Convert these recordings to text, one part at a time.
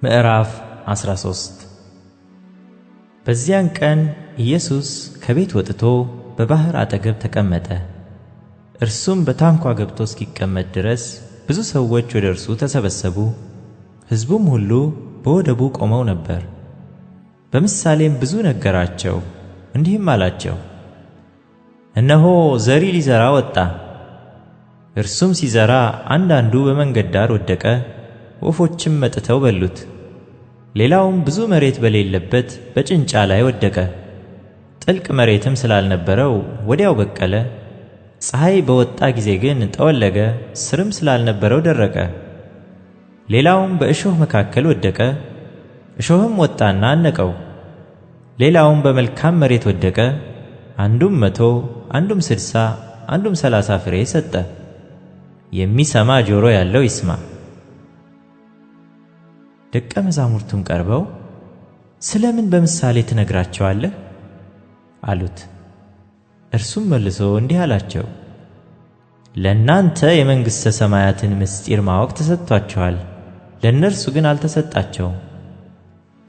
ምዕራፍ 13። በዚያን ቀን ኢየሱስ ከቤት ወጥቶ በባሕር አጠገብ ተቀመጠ። እርሱም በታንኳ ገብቶ እስኪቀመጥ ድረስ ብዙ ሰዎች ወደ እርሱ ተሰበሰቡ። ሕዝቡም ሁሉ በወደቡ ቆመው ነበር። በምሳሌም ብዙ ነገራቸው፣ እንዲህም አላቸው፦ እነሆ ዘሪ ሊዘራ ወጣ። እርሱም ሲዘራ አንዳንዱ በመንገድ ዳር ወደቀ፣ ወፎችም መጥተው በሉት። ሌላውም ብዙ መሬት በሌለበት በጭንጫ ላይ ወደቀ። ጥልቅ መሬትም ስላልነበረው ወዲያው በቀለ። ፀሐይ በወጣ ጊዜ ግን ጠወለገ፣ ስርም ስላልነበረው ደረቀ። ሌላውም በእሾህ መካከል ወደቀ፣ እሾህም ወጣና አነቀው። ሌላውም በመልካም መሬት ወደቀ፣ አንዱም 100፣ አንዱም 60፣ አንዱም 30 ፍሬ ሰጠ። የሚሰማ ጆሮ ያለው ይስማ። ደቀ መዛሙርቱም ቀርበው ስለምን በምሳሌ ትነግራቸዋለህ? አሉት። እርሱም መልሶ እንዲህ አላቸው፣ ለእናንተ የመንግሥተ ሰማያትን ምስጢር ማወቅ ተሰጥቷችኋል፣ ለእነርሱ ግን አልተሰጣቸውም።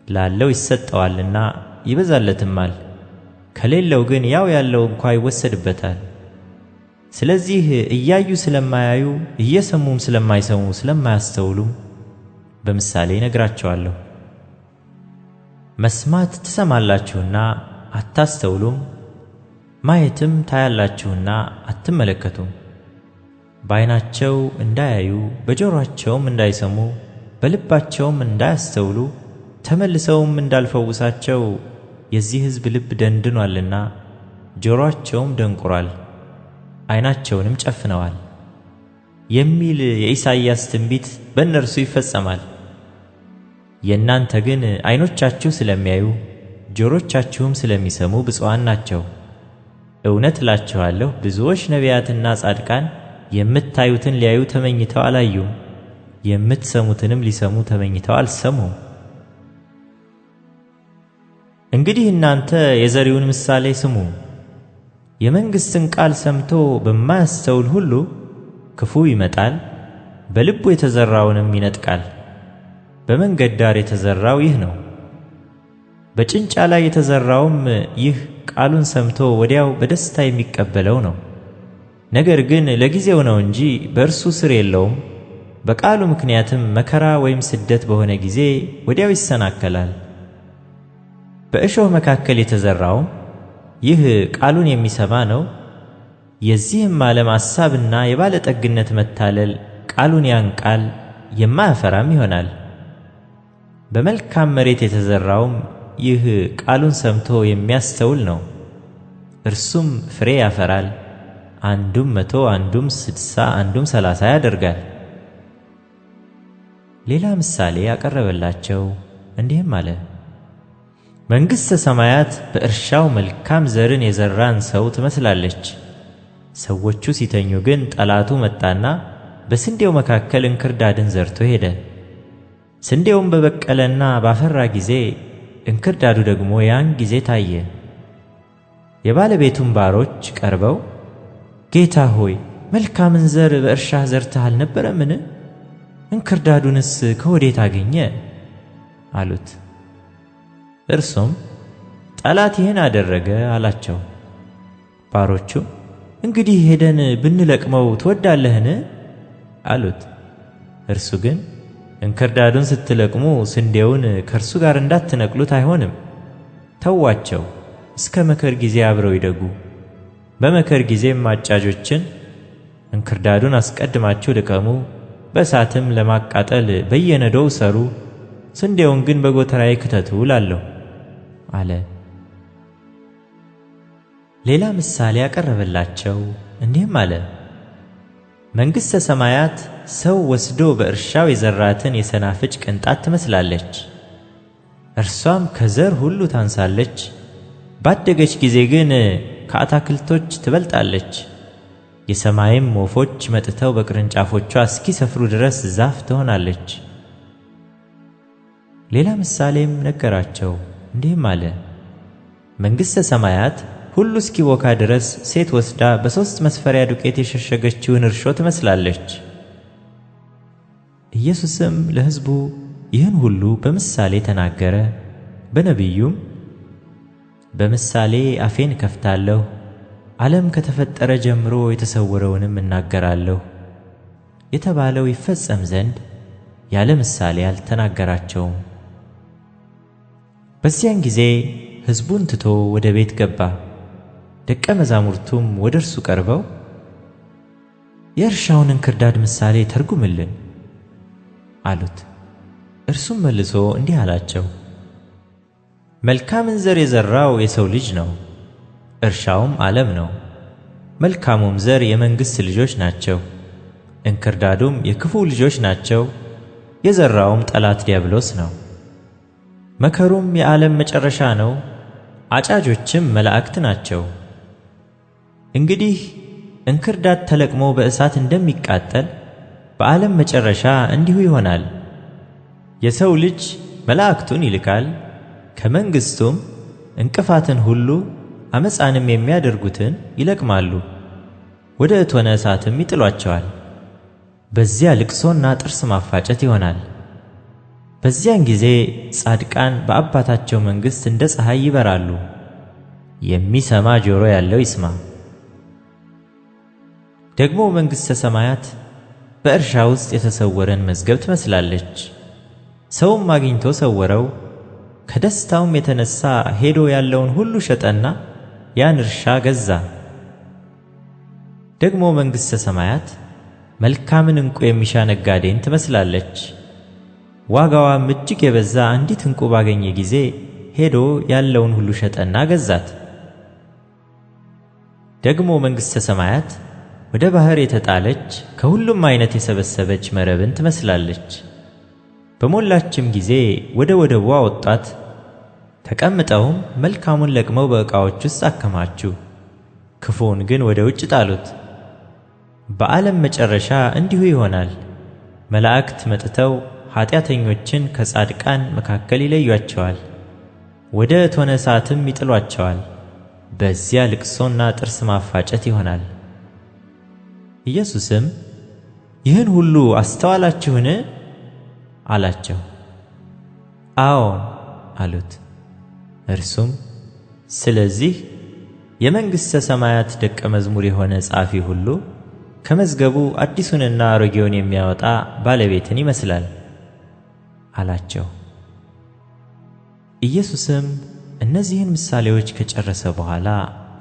ላለው ይሰጠዋልና ይበዛለትማል፣ ከሌለው ግን ያው ያለው እንኳ ይወሰድበታል። ስለዚህ እያዩ ስለማያዩ እየሰሙም ስለማይሰሙ ስለማያስተውሉም በምሳሌ እነግራቸዋለሁ። መስማት ትሰማላችሁና አታስተውሉም፣ ማየትም ታያላችሁና አትመለከቱም። በዓይናቸው እንዳያዩ በጆሮአቸውም እንዳይሰሙ በልባቸውም እንዳያስተውሉ ተመልሰውም እንዳልፈውሳቸው የዚህ ሕዝብ ልብ ደንድኗልና ጆሮአቸውም ደንቁሯል፣ ዓይናቸውንም ጨፍነዋል የሚል የኢሳይያስ ትንቢት በእነርሱ ይፈጸማል። የእናንተ ግን ዓይኖቻችሁ ስለሚያዩ ጆሮቻችሁም ስለሚሰሙ ብፁዓን ናቸው። እውነት እላችኋለሁ ብዙዎች ነቢያትና ጻድቃን የምታዩትን ሊያዩ ተመኝተው አላዩም፣ የምትሰሙትንም ሊሰሙ ተመኝተው አልሰሙም። እንግዲህ እናንተ የዘሪውን ምሳሌ ስሙ። የመንግሥትን ቃል ሰምቶ በማያስተውል ሁሉ ክፉ ይመጣል፣ በልቡ የተዘራውንም ይነጥቃል። በመንገድ ዳር የተዘራው ይህ ነው። በጭንጫ ላይ የተዘራውም ይህ ቃሉን ሰምቶ ወዲያው በደስታ የሚቀበለው ነው። ነገር ግን ለጊዜው ነው እንጂ በእርሱ ስር የለውም። በቃሉ ምክንያትም መከራ ወይም ስደት በሆነ ጊዜ ወዲያው ይሰናከላል። በእሾህ መካከል የተዘራውም ይህ ቃሉን የሚሰማ ነው። የዚህም ዓለም ሐሳብና የባለጠግነት መታለል ቃሉን ያንቃል፣ የማያፈራም ይሆናል። በመልካም መሬት የተዘራውም ይህ ቃሉን ሰምቶ የሚያስተውል ነው። እርሱም ፍሬ ያፈራል፣ አንዱም 100፣ አንዱም 60፣ አንዱም 30 ያደርጋል። ሌላ ምሳሌ ያቀረበላቸው እንዲህም አለ። መንግሥተ ሰማያት በእርሻው መልካም ዘርን የዘራን ሰው ትመስላለች። ሰዎቹ ሲተኙ ግን ጠላቱ መጣና በስንዴው መካከል እንክርዳድን ዘርቶ ሄደ። ስንዴውም በበቀለና ባፈራ ጊዜ እንክርዳዱ ደግሞ ያን ጊዜ ታየ። የባለቤቱም ባሮች ቀርበው ጌታ ሆይ፣ መልካምን ዘር በእርሻህ ዘርተህ አልነበረምን? እንክርዳዱንስ ከወዴት አገኘ? አሉት። እርሱም ጠላት ይህን አደረገ አላቸው። ባሮቹ እንግዲህ ሄደን ብንለቅመው ትወዳለህን? አሉት። እርሱ ግን እንክርዳዱን ስትለቅሙ ስንዴውን ከእርሱ ጋር እንዳትነቅሉት አይሆንም፣ ተዋቸው፣ እስከ መከር ጊዜ አብረው ይደጉ። በመከር ጊዜም አጫጆችን እንክርዳዱን አስቀድማችሁ ልቀሙ፣ በእሳትም ለማቃጠል በየነዶው ሰሩ፣ ስንዴውን ግን በጎተራዬ ክተቱ እላለሁ አለ። ሌላ ምሳሌ ያቀረበላቸው እንዲህም አለ። መንግሥተ ሰማያት ሰው ወስዶ በእርሻው የዘራትን የሰናፍጭ ቅንጣት ትመስላለች። እርሷም ከዘር ሁሉ ታንሳለች፣ ባደገች ጊዜ ግን ከአታክልቶች ትበልጣለች። የሰማይም ወፎች መጥተው በቅርንጫፎቿ እስኪሰፍሩ ድረስ ዛፍ ትሆናለች። ሌላ ምሳሌም ነገራቸው እንዲህም አለ። መንግሥተ ሰማያት ሁሉ እስኪቦካ ድረስ ሴት ወስዳ በ3 መስፈሪያ ዱቄት የሸሸገችውን እርሾ ትመስላለች። ኢየሱስም ለሕዝቡ ይህን ሁሉ በምሳሌ ተናገረ። በነቢዩም በምሳሌ አፌን እከፍታለሁ፣ ዓለም ከተፈጠረ ጀምሮ የተሰወረውንም እናገራለሁ የተባለው ይፈጸም ዘንድ ያለ ምሳሌ አልተናገራቸውም። በዚያን ጊዜ ሕዝቡን ትቶ ወደ ቤት ገባ። ደቀ መዛሙርቱም ወደ እርሱ ቀርበው የእርሻውን እንክርዳድ ምሳሌ ተርጉምልን አሉት። እርሱም መልሶ እንዲህ አላቸው፣ መልካምን ዘር የዘራው የሰው ልጅ ነው፣ እርሻውም ዓለም ነው። መልካሙም ዘር የመንግሥት ልጆች ናቸው፣ እንክርዳዱም የክፉ ልጆች ናቸው። የዘራውም ጠላት ዲያብሎስ ነው። መከሩም የዓለም መጨረሻ ነው፣ አጫጆችም መላእክት ናቸው። እንግዲህ እንክርዳድ ተለቅሞ በእሳት እንደሚቃጠል በዓለም መጨረሻ እንዲሁ ይሆናል። የሰው ልጅ መላእክቱን ይልካል፣ ከመንግሥቱም እንቅፋትን ሁሉ ዓመፃንም የሚያደርጉትን ይለቅማሉ፣ ወደ እቶነ እሳትም ይጥሏቸዋል። በዚያ ልቅሶና ጥርስ ማፋጨት ይሆናል። በዚያን ጊዜ ጻድቃን በአባታቸው መንግሥት እንደ ፀሐይ ይበራሉ። የሚሰማ ጆሮ ያለው ይስማ። ደግሞ መንግሥተ ሰማያት በእርሻ ውስጥ የተሰወረን መዝገብ ትመስላለች። ሰውም አግኝቶ ሰወረው፣ ከደስታውም የተነሳ ሄዶ ያለውን ሁሉ ሸጠና ያን እርሻ ገዛ። ደግሞ መንግሥተ ሰማያት መልካምን ዕንቁ የሚሻ ነጋዴን ትመስላለች። ዋጋዋም እጅግ የበዛ አንዲት ዕንቁ ባገኘ ጊዜ ሄዶ ያለውን ሁሉ ሸጠና ገዛት። ደግሞ መንግሥተ ሰማያት ወደ ባሕር የተጣለች ከሁሉም ዓይነት የሰበሰበች መረብን ትመስላለች። በሞላችም ጊዜ ወደ ወደቡ አወጧት። ተቀምጠውም መልካሙን ለቅመው በዕቃዎች ውስጥ አከማቹ፣ ክፉውን ግን ወደ ውጭ ጣሉት። በዓለም መጨረሻ እንዲሁ ይሆናል። መላእክት መጥተው ኃጢአተኞችን ከጻድቃን መካከል ይለዩአቸዋል፣ ወደ እቶነ እሳትም ይጥሏቸዋል። በዚያ ልቅሶና ጥርስ ማፋጨት ይሆናል። ኢየሱስም ይህን ሁሉ አስተዋላችሁን? አላቸው። አዎን አሉት። እርሱም ስለዚህ የመንግሥተ ሰማያት ደቀ መዝሙር የሆነ ጻፊ ሁሉ ከመዝገቡ አዲሱንና አሮጌውን የሚያወጣ ባለቤትን ይመስላል አላቸው። ኢየሱስም እነዚህን ምሳሌዎች ከጨረሰ በኋላ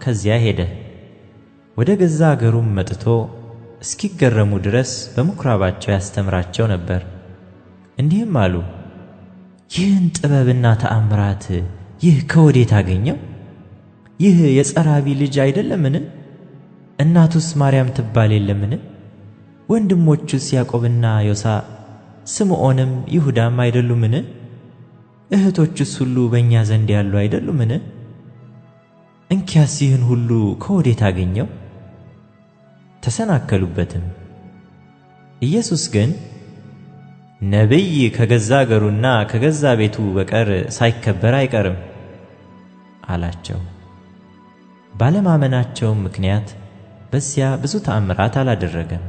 ከዚያ ሄደ። ወደ ገዛ አገሩም መጥቶ እስኪገረሙ ድረስ በምኵራባቸው ያስተምራቸው ነበር። እንዲህም አሉ፣ ይህን ጥበብና ተአምራት ይህ ከወዴት አገኘው? ይህ የጸራቢ ልጅ አይደለምን? እናቱስ ማርያም ትባል የለምን? ወንድሞቹስ ያዕቆብና ዮሳ፣ ስምዖንም ይሁዳም አይደሉምን? እህቶቹስ ሁሉ በእኛ ዘንድ ያሉ አይደሉምን? እንኪያስ ይህን ሁሉ ከወዴት አገኘው? ተሰናከሉበትም። ኢየሱስ ግን ነቢይ ከገዛ አገሩና ከገዛ ቤቱ በቀር ሳይከበር አይቀርም አላቸው። ባለማመናቸውም ምክንያት በዚያ ብዙ ተአምራት አላደረገም።